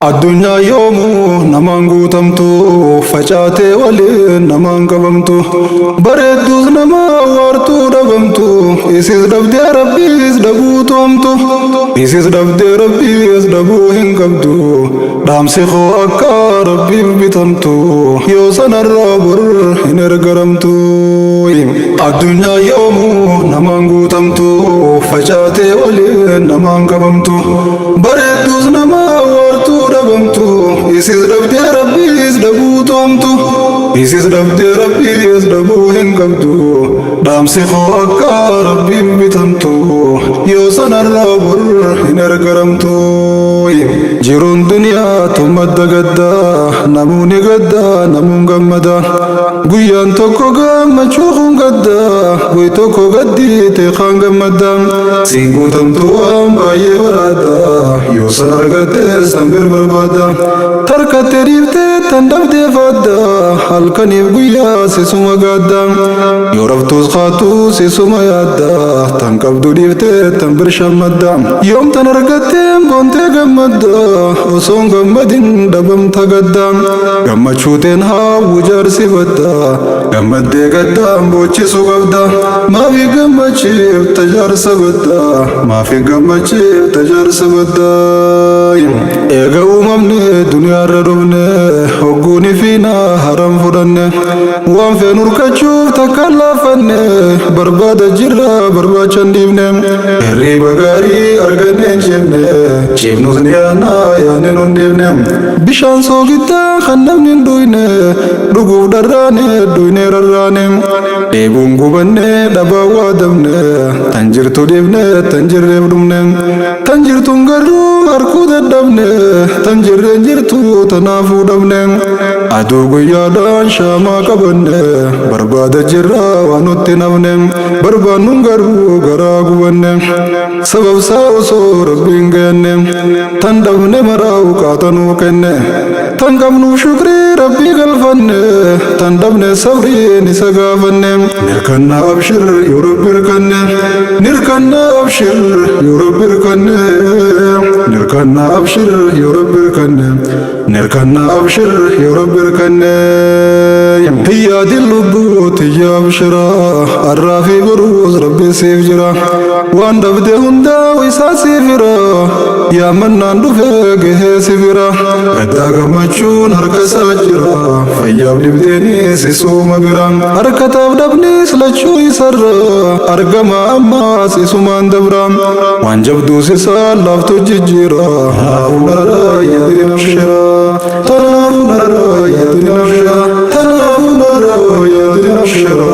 Addunyaa yoomuu namaan guutamtu, facaatee waliin namaan qabamtu, bareedduus nama waartuu dhabamtu, isis dhabdee Rabbiis dhabuutu hamtu, isis dhabdee Rabbiis dhabuu hin qabdu. Dhaamsi koo akka Rabbiif bitamtu, yoo sanarraa bor hin ergaramtu. Addunyaa yoomuu namaan guutamtu, facaatee waliin namaan qabamtu, bareedduus nama waartuu dhabamtu, isis dhabdee Rabbiis dhabuutu hamtu, isis dhabdee Rabbiis dhabuu hin qabdu. Dhaamsi koo akka Rabbiif bitamtu, yoo sanarraa bor hin ergaramtu. Jiruun duniyaa tun madda gaddaa, namuuni gaddaa, namuun gammada. Guyyaan tokko gammachuu kun gaddaa, guy tokko gaddii teeqaan gammadda. Siin guutamtu waan baay'ee baraadda, yoo san argattes tan bir barbaadda. Tarkattee dhiiftee tan dhabdee faadda, halkaniif guyyaa sisuma gaadda. Yoo raftuus kaatu sisuma yaadda, tan qabdu dhiiftee tan bir shammadda. Yoom tan argatteen boontee gammadda, osoon gammadin dhabamta gadda. Gammachuuteen haawwu jaarsi badda, gammaddee gaddaan boochisu qabda. Maafi gammachiifta jaarsa badda, maafi gammachiifta jaarsa badda. Eega uumamne duniyaarra dhufne, hogguuni fiina haram fudhanne, waan feenu urkachuuf takka laafanne, barbaada jirra barbaacha hin dhiifne. Hirriba gaarii arganne hin ciifne, ciifnus ni yaanna yaanne nun dhiifne. Bishaan soogiddaa kan namni hin dhuyne, dhuguuf dharraane dhuyne rarraane. Dheebuun gubanne dhabaa waadamne, tan jirtu dhiifne tan jirreef dhumne. Tan jirtuun garuu harkuu dadhabne, tan jirreen jirtu tanaafuu dhabne. Aduu guyyaadhaan shaamaa qabanne, barbaada jirra waan nutti nafne, barbaannuun garuu garaa gubanne. Sababsaa osoo Rabbiin gayanne, tan dhabne maraa qaatanuu kenne, tan qabnuuf shukrii Rabbii galfanne, tan dhabne sabriin isa gaafanne. Nirkanna abshir yoo Rabbi hirkanne, nirkanna abshir yoo Rabbi hirkanne, nirkanna abshir yoo Rabbi hirkanne, nirkanna abshir yoo Rabbi hirkanne. Hiyyaadin lubbuu tiyya abshira, arraa fi boruus Rabbi siif jira, waan dhabde hundaa isaa siif jira, yaamannaan dhufee gahee si bira. Gaddaa gammachuun harka isaa jira, fayyaaf dhibdeenis isuma bira, harkataaf dhabnis lachuu isarra, argama ammaas isumaan dabra, waan jabduus isaa laaftu jijjiira. Tanaafuu narraa yaadin abshira, tanaafuu narraa yaadin abshira, tanaafuu narraa yaadin abshira,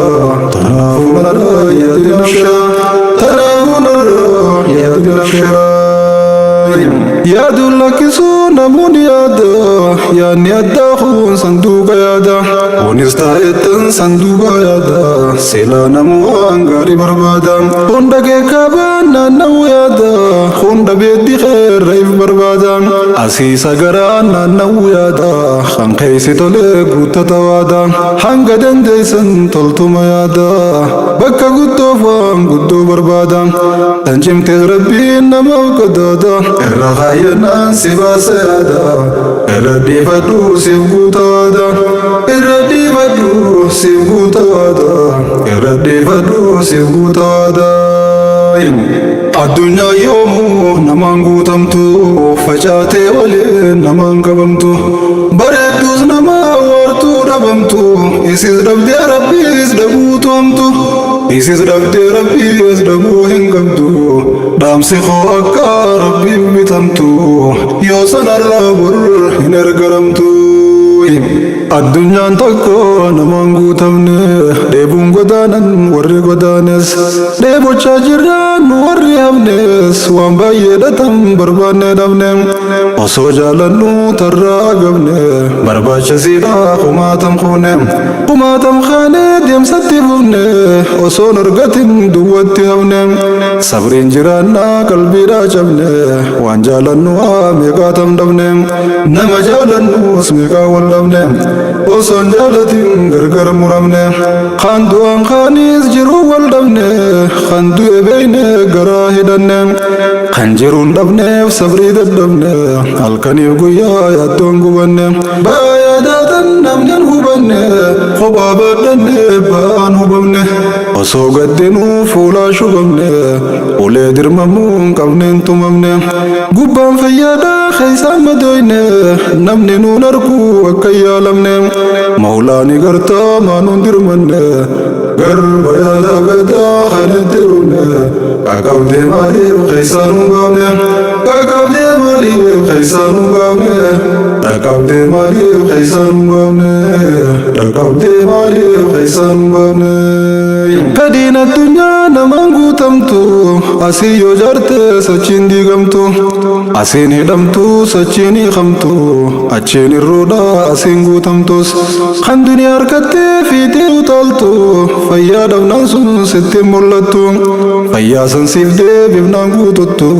tanaafuu narraa yaadin abshira, tanaafuu narraa yaadin abshira. Yaaduun lakkisuu namoonni yaada, yaadni addaa kun sanduuqa yaada, kunis taa'ettan sanduuqa yaada, silaa namuu waan gaarii barbaada. Hunda keekaabaan naanna'uu yaada, hunda beeddi keerra if barbaada, asiisa garaan naanna'uu yaada, kan keessi tolee guuttata waada, hanga dandeessan toltuma yaada, bakka guddoof waan guddoo barbaada, tan cimtees Rabbiin namaaf qadaada, irra kaayyannaan si baasa yaada, irra dhiifadhu siif guuta waada, irra dhiifadhu siif guuta waada, irra dhiifadhu siif guuta waada. Addunyaa yoomuu namaan guutamtu, facaatee waliin namaan qabamtu, bareedduus nama waartuu dhabamtu, isis dhabdee Rabbiis dhabuutu hamtu, isis dhabdee Rabbiis dhabuu hin qabdu. Dhaamsi koo akka Rabbiif bitamtu, yoo sanarraa bor hin ergaramtu. Addunyaan tokko namaan guutamne, dheebuun godaanan warri godaanes, dheebochaa jirra nu warri hafnes, waan baay'ee dhatan barbaanne dhabne, osoo jaalannu tarraa gabne, barbaachisiidha kumaatam kuune, kumaatam kaane deemsatti fufne, osoon argatin duwwatti hafne. Sabriin jiraannaa qalbiidhaa cabne, waan jaalannu haa meeqaatam dhabne, nama jaalannus meeqaa wal dhabne. Osoon jaalatin gargar muramne. Kan du'an kaanis jiruu wal dhabne. Kan du'e beeyne garaa hidhanne. Kan jiruun dhabneef sabrii dadhabne. Halkaniif guyyaa yaaddoon gubanne. Baay'aadhaan namni hin hubanne. Kophaa baadhanne ba'aan hubamne. Osoo gaddinuu fuulaa shubamne. Ulee dirmamuu hin qabneen tumamne. Gubbaan fayyaadhaa keessaan madooyne. Namni nuun arguu akka hin yaalamne. Mawlaani gartaa maanuun dirmanne. Garba yaada gaddaa kan hin dirumne. Qaqqabdee maaliif keessaan hin baafne? Qaqqabdee maaliif keessaan hin baafne? Qaqqabdee maaliif keessaan hin baafne? Qaqqabdee maaliif keessaan hin baafne? Fedhiin addunyaa namaan guutamtu, asii yoo jaarte sochiin diigamtu, asiin hidhamtu sochiin hiikamtu, achiin irruudha asiin guutamtus, kan duniyaa harkattee fiixee utaaltu, fayyaa dhabnaan sun sitti hin mul'attu, fayyaa san siif deebifnaan guututtu,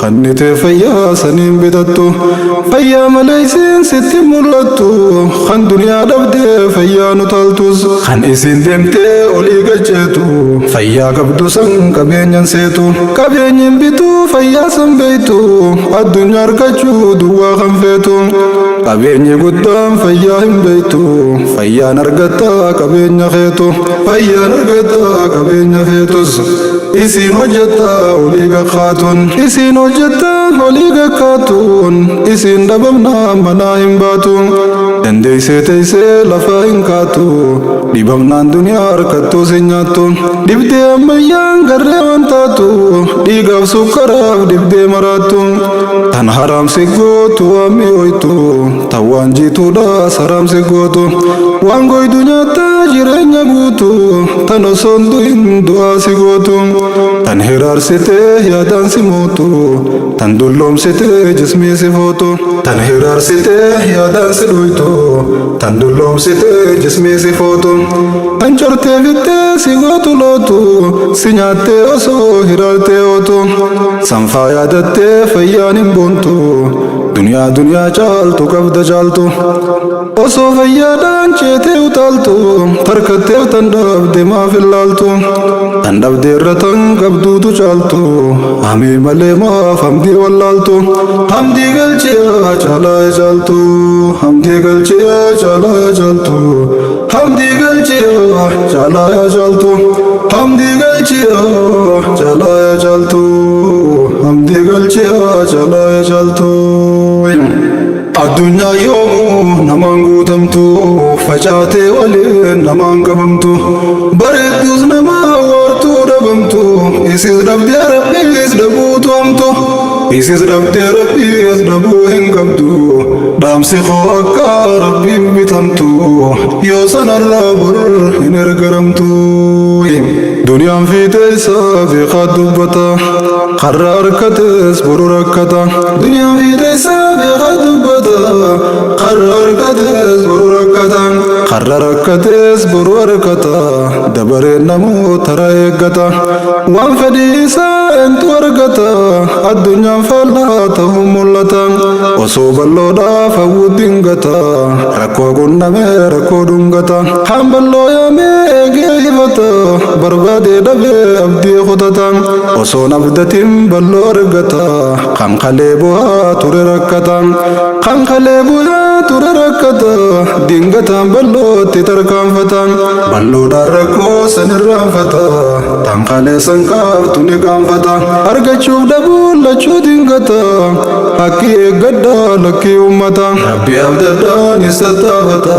kannitee fayyaa saniin bitattu, fayyaa malee isiin sitti hin mul'attu, kan duniyaa dhabdee fayyaan utaaltus, kan isiin deemtee olii gacheetu, fayyaa qabdu san qabeenyan seetu, qabeenyin bituu fayyaa san beeytu, addunyaa argachuu duwwaa kan feetu, qabeenyi guddaan fayyaa hin beeytu, fayyaan argattaa qabeenya feetu, fayyaan argattaa qabeenya feetus, isiin hojjettaa olii gakkaatuun, isiin hojjettaa olii gakkaatuun, isiin dhabamnaa manaa hin baatu, dandeessee teessee lafaa hin kaatu, dhibamnaan duniyaa harkattuu si nyaattu, dhibdee ammayyaan garree waan taatu, dhiigaaf sukkaraaf dhibdee maraattu, tan haraam si gootu waan mi'ooytu, tan waan jiituudha saraam si gootu, waan goydu nyaattaa jireenya guutu, tan osoon du'in du'aa si gootu, tan hiraarsitee yaadaan si mootu, tan dulloomsitee jismii si footu, tan hiraarsitee yaadaan si dhuytu, tan dulloomsitee jismii si footu, tan cortee fittee si gootu lootu, si nyaattee osoo hiraartee ootu, sanfaa yaadattee fayyaan hin boontu, duniyaa duniyaa caaltu qabda caaltu, osoo fayyaadhaan ceetee utaaltu, tarkatteef tan dhabde maaf illaaltu, tan dhabde irra tan qabduutu caaltu, hamii malee maaf hamdii wallaaltu, hamdii galchee caalaa caaltu, hamdii galchee caalaa caaltu, hamdii galchee caalaa caaltu, hamdii galchee caalaa caaltu, hamdii galchee caalaa caaltu. Addunyaa yoomuu namaan guutamtu, facaatee waliin namaan qabamtu, bareeddus nama wartuu dhabamtu, isis dhabdee rabbiis dhabuutu hamtu, isis dhabdee rabbiis dhabuu hin qabdu, dhaamsi koo akka rabbiin bitamtu, yoo sanarraa bor hin ergaramtu. Duniyaan fiixee isaa beekaa dubbata, karra harkates boru rakkata. Duniyaan fiixee isaa beekaa dubbata, karra harkates boru rakkata. Karra rakkates boru harkata, dabareen namoota tara eeggata. Waan fedhii isaa eentu argata, addunyaan faallaa ta'uu mul'ata. Osoo bal'oodhaaf hawwu dingata, rakkoo qunnamee rakkoo dhungata. Kaan bal'oo yaamee eegee hifata, barbaadee dhabee abdii kutata. Osoon abdatiin bal'oo argata, kan kalee bu'aa ture rakkata. Kan kalee bu'aa ture rakkata, dingataan bal'ootti tarkaanfata. Bal'oodhaan rakkoo san irraanfata, tan kalee san qaabtu ni qaanfata. Argachuuf dhabuun lachuu dingata, haqqii eeggadhaa lakkii uummata. Rabbi abdadhaan isa taafata,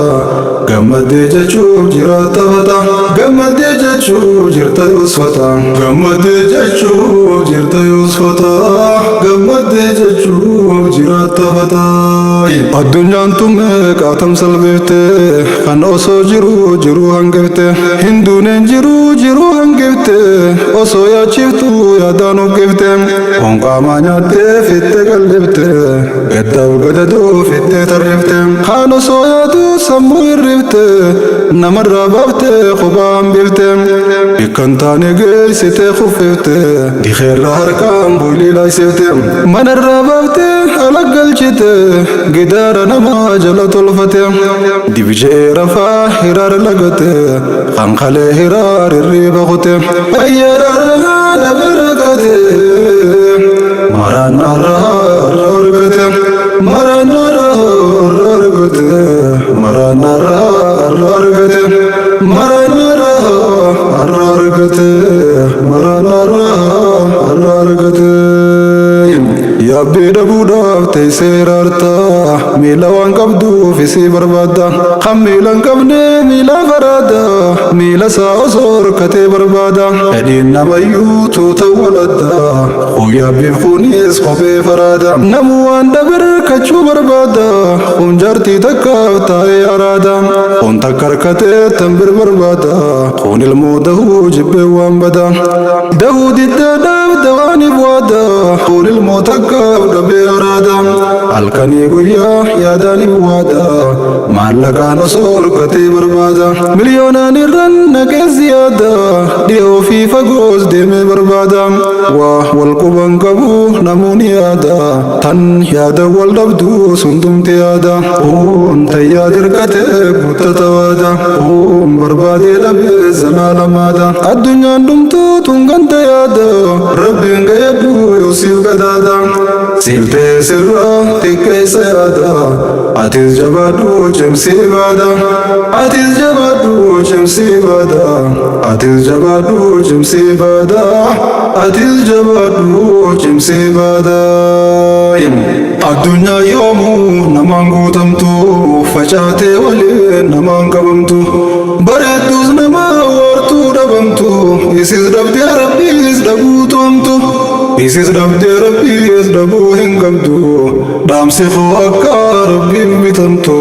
gammadee jechuuf jiraata fata. Gammadee jechuuf jirta yoosfata. Gammadee jechuuf jirta yoosfata. Gammadee jechuuf jiraata fata. Addunyaan tun meeqaatam salphifte, kan osoo jiru jiruu hangifte, hin duuneen jiru jiruu hangifte, osoo yaachiftu yaadaan uqqifte, honqaamaa nyaattee fitte qallifte, Gaddaaf gadadoo fittee tarrifte. Kaan osoo yaaduu sammuu hirrifte. Namarraa baaftee kophaa hambifte. Bikka hin taane geessitee kuffifte. Dikeerra harkaan boylii laaysifte. Manarraa baaftee ala galchite. Gidaara namaa jala tolfate. Dibje'ee rafaa hiraar lagate. Kan kalee hiraar hirriiba kute. Ayyaararraa dhabe rakkate. Maraan arraa argate. Maraan arraa argate. Maraan arraa argate. Maraan arraa argate. Maraan arraa argate. Yaabbii dhabuudhaaf teessee hiraarta. Miila waan qabduuf isii barbaadda. Kan miila hin qabne miila faraada. Miila isaa osoo horkatee barbaada. Fedhiin namayyuu tuuta waladda. Kun yaabbiif kunis kophee faraada. Namuu waan dhabe harkachuu barbaada. Kun jaartii takkaaf taa'ee araada. Kun takka harkatee tan bir barbaada. Kun ilmoo dahuu jibbee waan bada. Dahuu diddaadhaaf dawaaniif waada. Kun ilmoo takkaaf dhabee araada. Halkanii guyyaa yaadaaniif waada. Maallaqaan osoo horkatee barbaada. Miliyoonaan irran naqee ziyaada. Dhiyoo fi fagoos deemee barbaada. Waa wal quban qabu namoonni yaada. Tan yaada wal dhabdu sundumti yaada. Kun tayyaa dirqate guuttata waada. Kun barbaadee dhabee zalaalamaadha. Addunyaan dhumtuu tun ganta yaada. Rabbiin gayyadhu yoo siif gadaada. Siif ta'e sirraa xiqqeessa yaada. Atis jabaadhu cimsii baada. Atis jabaadhu cimsii baada. Atis jabaadhu cimsii baada. Atis jabaadhu cimsii baada. Addunyaa yoomuu namaan guutamtu facaatee waliin namaan qabamtu. Bareedduus nama waartuu dhabamtu. Isis dhabdee rabbiis dhabuu toomtu. Isis dhabdee rabbiis dhabuu hin qabdu. Dhaamsi koo akka rabbiif bitamtu.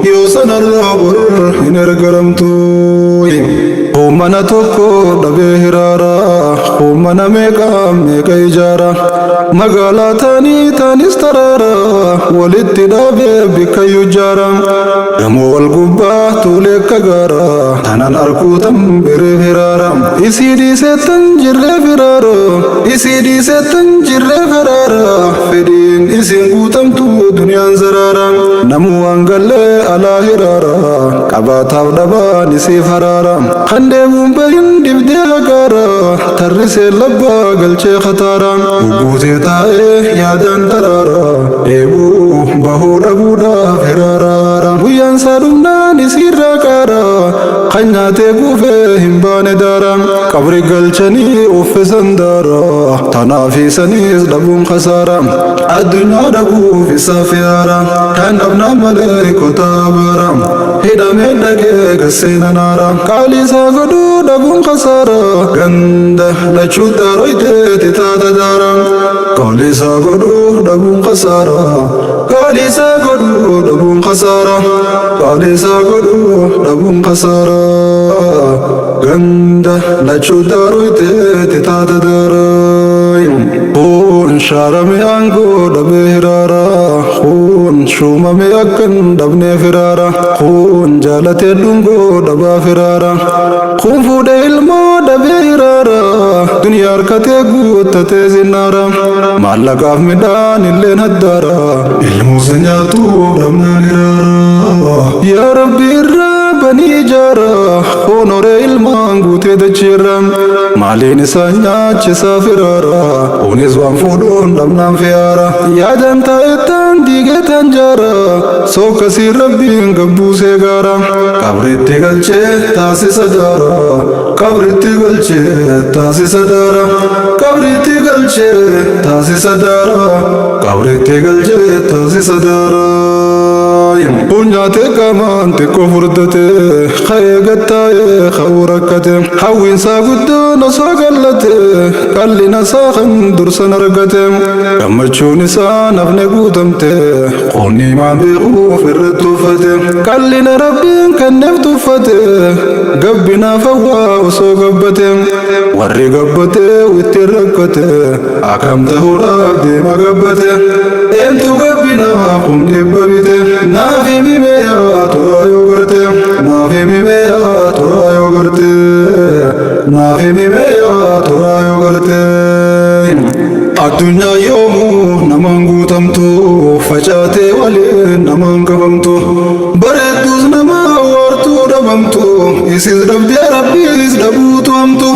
Yoo sanarraa bor hin ergaramtu. Mana tokko dhabee hiraara. Mana meeqa meeqa ijaara. Magaalaa taanii taanis taraara. Walitti dhaabee bikkayyuu jaara. Gamoo wal gubbaa tuulee akka gaara. Tanan arkuu tan bireef hiraara. Isii dhiisee tan jirreef hiraara. Isii dhiisee tan jirreef hiraara. Fedhiin isin guutamtu duniyaan zaraara. Namuu waan gallee alaa hiraara. Qabaataaf dhabaan isiif haraara. Kan deemuun bahin dibdee hagaara. Tarrisee labbaa galchee kataara. Guutee taa'ee yaadaan taraara. Dheebuu bahuu dhabuudhaaf hiraaraara. Guyyaan isaa dhumnaan isiirraa qaara. Kan nyaatee kuufee hin baane daara. Qabri galchanii uffisan daara. Tanaaf isaniis dhabuun kasaara. Addunyaa dhabuuf isaaf yaara. Kan dhabnaan malee kotaa baara. Hidhamee dhagee gaseena naara. Qaalii isaa godhuu dhabuun kasaara. Ganda lachuu daaroyteeti taata daara. Qaalii isaa godhuu dhabuun kasaara. Qaalii isaa godhuu dhabuun kasaara. Qaalii isaa godhuu dhabuun kasaara. Ganda lachuu daaroyteeti taata daara. Kun shaarame aangoo dhabee hiraara. Kun shuumame akkan dhabnee firaara. Kun jaalatee dhungoo dhabaa firaara. Kun fuudhee ilmoo dhabee hiraara. Duniyaa harkatee guuttatee zinnaara. Maallaqaaf midhaan illeen haddaara. Ilmoo nyaatu dhabnaan hiraara. Yaa Rabbi irraa banii ijaara. Honoree ilmaan guutee dachiirra. Maaliin isaan nyaachisaa firaara. Kunis waan fuudhuun dhabnaan fiyaara. Yaadan taa'ettaan diigee tan jaara. Sokkasii rabbiin gabbuusee gaara. Qabritti galchee taasisa daara. Qabritti galchee taasisa daara. Qabritti galchee taasisa daara. Qabritti galchee taasisa daara. Kun nyaatee qaamaan xiqqoo furdate, ka'ee gattaa'ee ka'uu rakkate. Hawwiinsaa guddaan osoo qallate, qallina isaa kan dursan argate. Gammachuun isaa nafne guutamte, qonni maan beekuuf irratti uffate. Qallina Rabbiin kenneef tuffate, gabbinaaf hawwaa osoo gabbate. Warri gabbate ittiin rakkate, akkam ta'uudhaaf deema gabbate. Eentu gabbinaaf kun dhibba bite, naaf himi mee yaa turaa yoo garte. Naaf himi mee yaa turaa yoo garte. Naaf himi mee yaa turaa yoo garte. Addunyaa yoomuu namaan guutamtu, facaatee waliin namaan qabamtu. Bareedduus nama waartuu dhabamtu, isis dhabdee Rabbiis dhabuutu hamtu.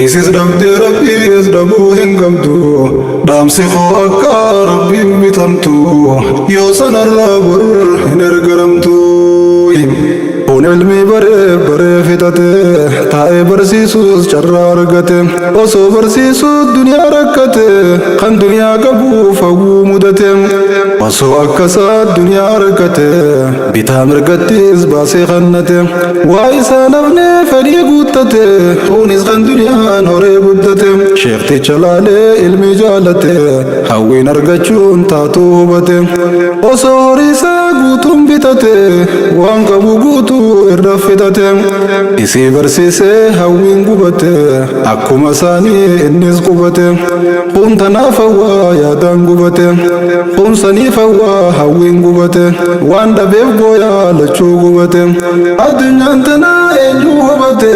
Isis dhabdee Rabbiis dhabuu hin qabdu. Dhaamsi koo akka Rabbiin bitamtu, yoo sanarraa bor hin ergaramtu. Kun ilmi baree baree fixate, taa'ee barsiisuus carraa argate. Osoo barsiisuu duniyaa rakkate, kan duniyaa qabuuf hawwuu mudate. Osoo akkasaa duniyaa argate, bitaa mirgattis baasee kannate. Waa isaa nafne fedhii guuttate, kunis kan duniyaan horee guddate. Sheekticha laalee ilmi jaalate, hawwiin argachuun taatuu hubate. Osoo horii isaa guutuun bitate, waan qabu guutuu irra fixate. Isii barsiisee hawwiin gubate, akkuma isaanii innis qubate. Kun tanaaf hawwaa yaadaan gubate, kun saniif hawwaa hawwiin gubate. Waan dhabeef gooyaa lachuu gubate. Addunyaan tanaa eenyu hubate,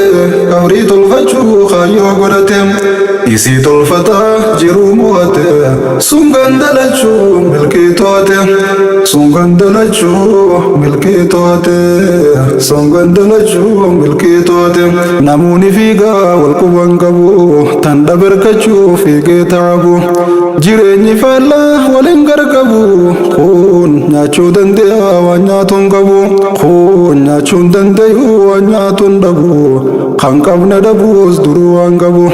qabrii tolfachuu kaayyoo godhate. Isii tolfataa jiruu mo'ate, sun gandalachuu milkii to'ate. Sun gandalachuu milkii to'ate. Sun gandalachuu milkii to'ate. Namoonni fiigaa wal quban qabu, tan dhabarkachuu fiigee ta'abu. Jireenyi faallaa waliin gargabu, kun nyaachuu danda'a waan nyaatu hin qabu. Kun nyaachuu hin danda'u waan nyaatu hin dhabu. Kan qabne dhabuus duruu waan qabu.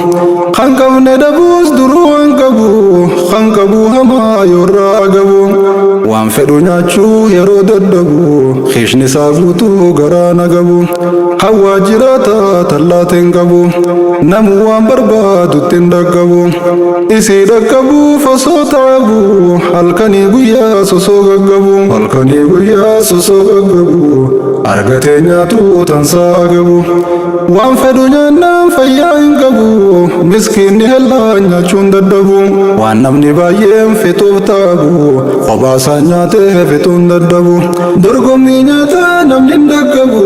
Kan qabne dhabuus duruu waan qabu. Kan qabu hamaa yoorraa agabu. Waan fedhu nyaachuu yeroo dadhabu, kiishni isaa guutuu garaa nagabu. Hawwaa jiraata tallaateen hin qabu. Namu waan barbaadutti hin dhaqqabu. Isii dhaqqabuuf osoo ta'abu, halkanii guyyaa sosoo gaggabu. Halkanii guyyaa sosoo gaggabu. Argatee nyaatu tansaa agabu. Waan fedhu nyaannaan fayyaa hin qabu. Miskiinni hellaa nyaachuun dadhabu. Waan namni baay'een fixuuf ta'abu, kophaa nyaatee fixuun dadhabu. Dorgommii nyaataa namni hin dhaqqabu.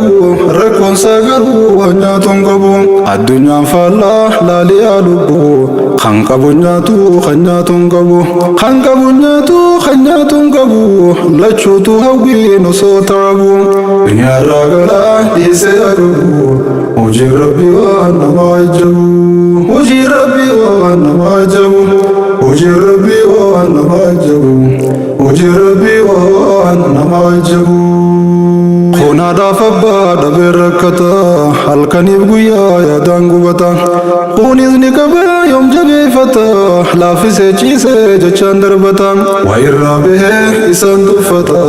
Rakkoonsaa garuu waan nyaatu hin qabu. Addunyaan faallaa laaliyaa lubbu. Kan qabu nyaatu kan nyaatu hin qabu. Kan qabu nyaatu kan nyaatu hin qabu. Lachuutu hawwiin osoo ta'abu. Duniyaarraa galaa dhiisee agabu. Hojii Rabbii waan nama ajabu. Hojii Rabbii waan nama ajabu. Hojii Rabbii waan nama ajabu. Hojii Rabbii waan nama ajabu. Kun haadhaaf abbaa dhabee rakkata, halkaniif guyyaa yaadaan gubata. Kunis ni qaba yoom jabeeffata, laaffisee ciisee jechaan darbata. Waa irraa bahee isaan tuffata,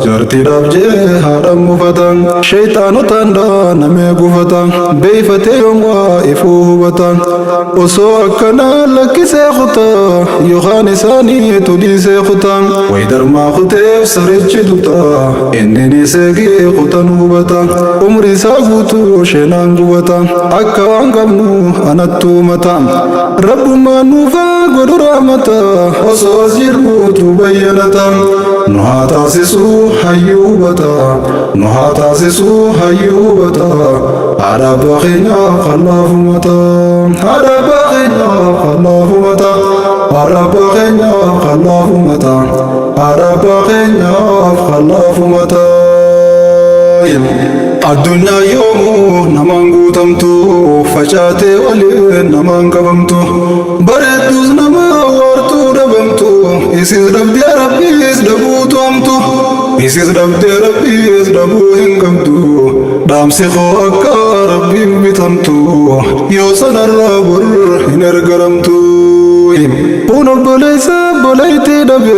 jaartiidhaaf jee haadhaan mufata. Sheeyxaanotaan dhaanamee gufata, beeyfatee yoom waa ifuu hubata. Osoo akkanaa lakkisee kuta, yookaan isaaniitu dhiisee kuta. Wayi darmaa kuteef sarichi duta, inni ni seegee kutan hubata. Umri isaa guutuu sheenaan gubata, akka waan qabnu anattu mata. Rabbummaan nuufaa godhu rahmata, osoo as jirruutu bayyanata. Nu haa taasisuu hayyuu hubata, nu haa taasisuu hayyuu hubata. Haadha abbaa keenyaaf qallaafumata, haadha abbaa keenyaaf qallaafumata, haadha abbaa keenyaaf qallaafumata, haadha abbaa keenyaaf qallaafumata. Addunyaa yoomuu namaan guutamtu, facaatee waliin namaan qabamtu. Bareedduus nama waartuu dhabamtu, isis dhabdee Rabbiis dhabuutu hamtu. Isis dhabdee Rabbiis dhabuu hin qabdu. Dhaamsi koo akka Rabbiin bitamtu, yoo sanarraa bor hin ergaramtu. Kun obboleessa Obboleettii dhabe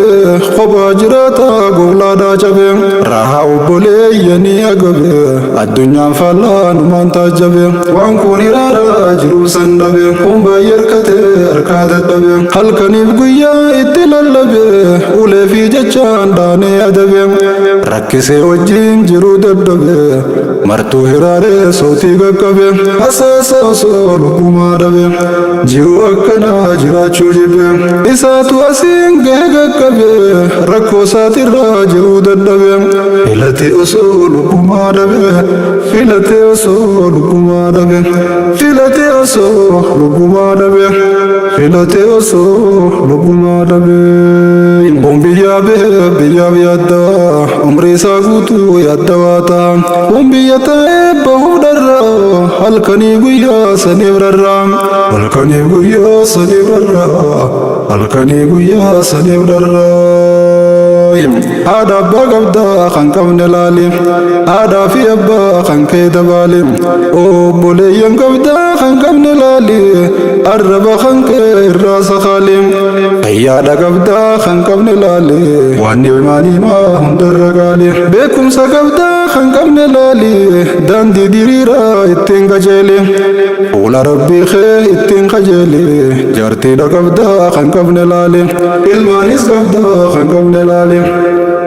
kophaa jiraata gowlaadhaa cabe rahaa obboleeyyanii agabe addunyaan faallaa numaan taajjabe waan kun iraaraa jiruu san dhabe kun baay'ee harkatee harkaa dadhabe halkaniif guyyaa itti lallabe ulee fi jechaan dhaanee adabe rakkisee wajjin jiruu dadhabe martuu hiraaree sootii qaqqabe hasaasa osoo lubbumaa dhabe jiruu akkanaa jiraachuu jibbe isaatu asiin gahe qaqqabe rakkoo isaatirraa jiruu dadhabe filatee osoo lubbumaa dhabe filatee osoo lubbumaa dhabe filatee osoo lubbumaa dhabe filatee osoo lubbumaa dhabe. Kun biyyaa bahe biyyaaf yaadda umrii isaa guutuu yaadda waata kun biyya taa'ee bahuuf dharraa halkanii guyyaa saniif rarraa halkanii guyyaa saniif rarraa halkanii guyyaa saniif dharraa. Haadha abbaa qabdaa kan qabne laali haadhaa fi abbaa kan kee dabaali obboleeyyan qabdaa kan qabne laali arraba kan kee irraa sakaali fayyaadha qabdaa kan qabne laali waan ilmaan himaa hundarra gaali beekumsa qabdaa kan qabne laali daandii diriiraa ittiin qajeeli fuula rabbii kee ittiin qajeeli jaartiidha qabdaa kan qabne laali ilmaanis qabdaa kan qabne laali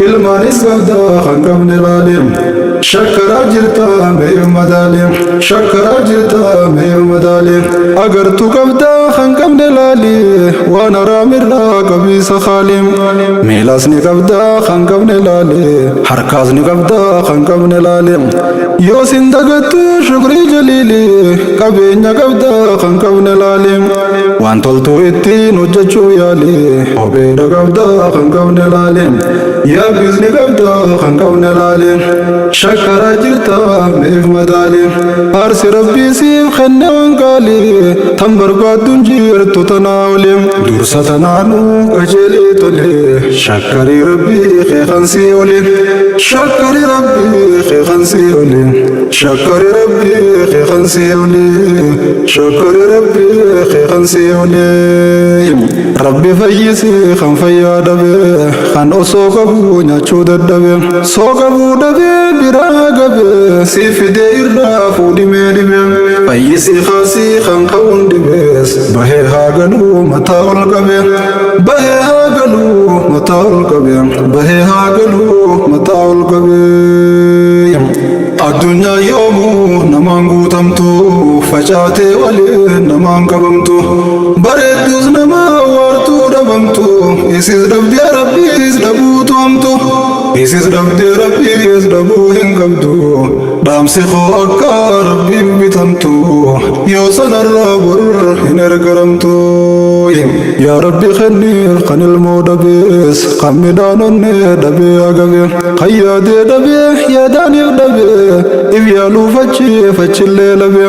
ilmaanis qabdaa kan qabne laali shakkaraa jirtaa mee madaali shakkaraa jirtaa mee madaali agartuu qabdaa kan qabne laali waan haraamirraa qabiisa kaali miilas ni qabdaa kan qabne laali harkaas ni qabdaa kan qabne laali yoo sin dagattu shukrii jaliili qabeenya qabdaa kan qabne laali waan toltuu ittiin hojjechuu yaali kopheedha qabdaa kan qabne laali yaabbis ni qabdaa kan qabne laali shakkaraa jirtaa meef madaali aarsi rabbii siif kenne waan qaali tan barbaadduun jirtu tanaa oli dursa tanaanuu qajeelee tole shakkarii rabbii kee kan sii oli shakkarii rabbii kee kan sii oli shakkarii rabbii kee kan sii oli shakkarii rabbii kee kan sii oli rabbi fayyisii kan fayyaa dhabe kan osoo qabu nyaachuu dadhabe soo qabuu dhabe biraa gabe si fidee irraa fuudhimee dhibe fayyisii kaasii kan qabuun dhibees bahee haa galuu mataa ol qabe bahee haa galuu mataa ol qabe bahee haa galuu mataa ol qabe. Addunyaa yoomuu namaan guutamtu facaatee waliin namaan qabamtu bareedduus nama waartuu dhabamtu isis dhabdee rabbiis dhabuutu hamtu isis dhabdee rabbiis dhabuu hin qabdu dhaamsi koo akka rabbiif bitamtu yoo sanarraa bor hin ergaramtu. Yaa Rabbi kenniif kan ilmoo dhabees kan midhaan onnee dhabee agabe kan yaadee dhabee yaadaaniif dhabee if yaaluuf achi fachillee labe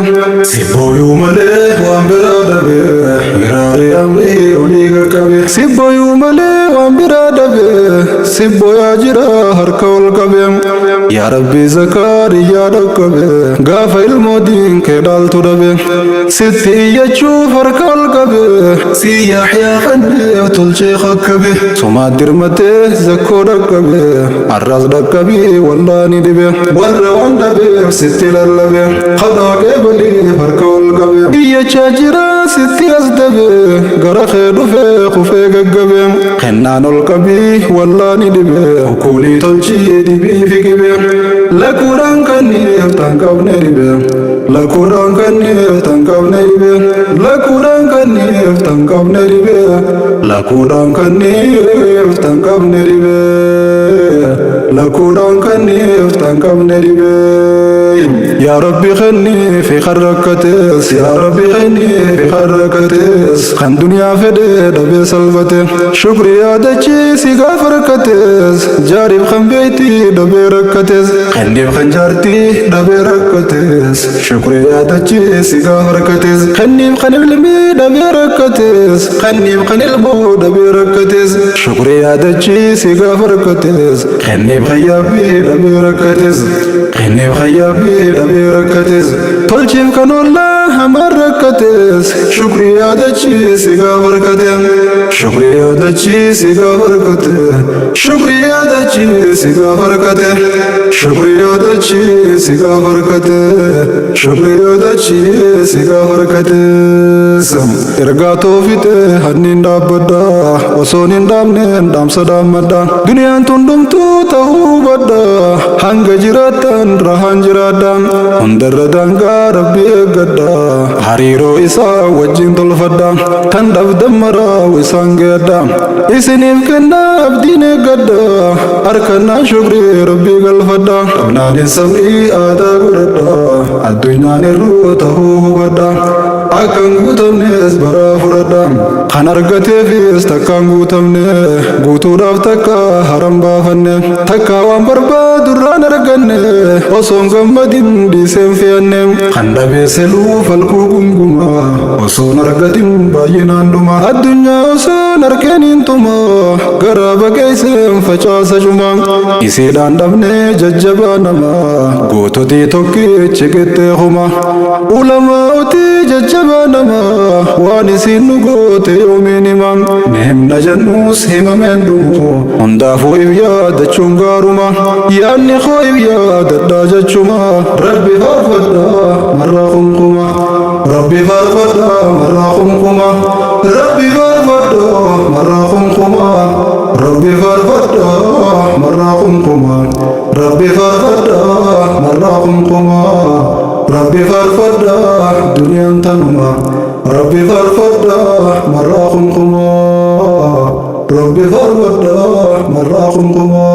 sibbooyuu malee waan biraa dhabee hiraaree amrii olii qaqqabe sibbooyuu malee waan biraa dhabee sibbooyaa jira harka ol qabe yaa Rabbi Zakariyaa dhaqqabe gaafa ilmoo diin kee dhaaltu dhabe sitti iyyachuuf harka ol qabe si Yaxyaa kanneef tolchee kakkabe sumaa dirmatee zakkoo dhaqqabe arraas dhaqqabii wallaani dhibe warra waan dhabeef sitti lallabe kadhaa qeebaliif harka ol qabe iyyachaa jira sitti as dabe gara kee dhufee kufee gaggabe kennaan ol qabii wallaani dhibe kuulii tolchii dhibii fi qibe lakkuudhaan kanniif tan qabne dhibe lakkuudhaan kanniif tan qabne dhibe lakkuudhaan kanniif tan qabne dhibe lakkuudhaan kanniif tan qabne dhibe lakkuudhaan kanniif tan qabne dhibe. Yaa Rabbi kenniif kan rakkates yaa Rabbi kenniif kan rakkates kan duniyaa fedhe dhabee salphate shukri yaadachiisi gaafa rakkates jaariif kan beektii dhabee rakkates kenniif kan jaartii dhabee rakkates shukri yaadachiisi gaafa rakkates kenniif kan ilmii dhabee rakkates kenniif kan ilmoo dhabee rakkates shukri yaadachiisi gaafa rakkates kenniif kan yaabbii dhabee rakkates kenniif kan yaabbii dhabee rakkates tolchiif kan ollaa Hamaan rakkates shukrii yaadachiisi gaaf harkate, shukrii yaadachiisi gaaf harkate, shukrii yaadachiisi gaaf harkate, shukrii yaadachiisi gaaf harkate, shukrii yaadachiisi gaaf harkate. Ergaa toofite hanniin dhaabbadha, osoon hin dhaabneen dhaamsa dhaammadha. Duniyaan tun dhumtuu ta'uu hubadha, hanga jiraattan rahaan jiraadha. Hundarra daangaa Rabbii eeggadha, hariiroo isaa wajjin tolfadha. Tan dhabdan maraa isaan geedha, isiniif kennaa abdiin eeggadha. Harkannaan shukrii Rabbii galfadha, dhabnaanin sabrii aadaa godhadha. Addunyaan irruu ta'uu hubadha, akkan guutamnes baraa fudhadha. Kan argateefis takkaan guutamne, guutuudhaaf takka haram baafanne, takka waan barbaadu irraan arganne, osoon gammadin dhiiseen fe'anne. Kan dhabeesseluu falquu gunguma, osoon argatin baay'inaan dhuma. Addunyaa osoon arkeen hin tuma, garaa baqeesseen facaasa cuma. Isiidhaan dhabne jajjabaa nama, goototii tokkichi qixxee kuma. Ulamaa'otii jajjabaa nama, waan isiin nu goote yoomiin hima? Ni himna jennus himameen dhumu. Hundaafuu if yaadachuun gaaruma, yaadni koo if yaadadhaa jechuma. Rabbi faarfadhaa marraa kumkuma, Rabbi faarfadhaa marraa kumkuma, Rabbi faarfadhaa marraa kumkuma, Rabbi faarfadhaa marraa kumkuma, Rabbi faarfadhaa marraa kumkuma, Rabbi faarfadhaa duniyaan tanuma, Rabbi faarfadhaa marraa kumkuma, Rabbi faarfadhaa marraa kumkuma.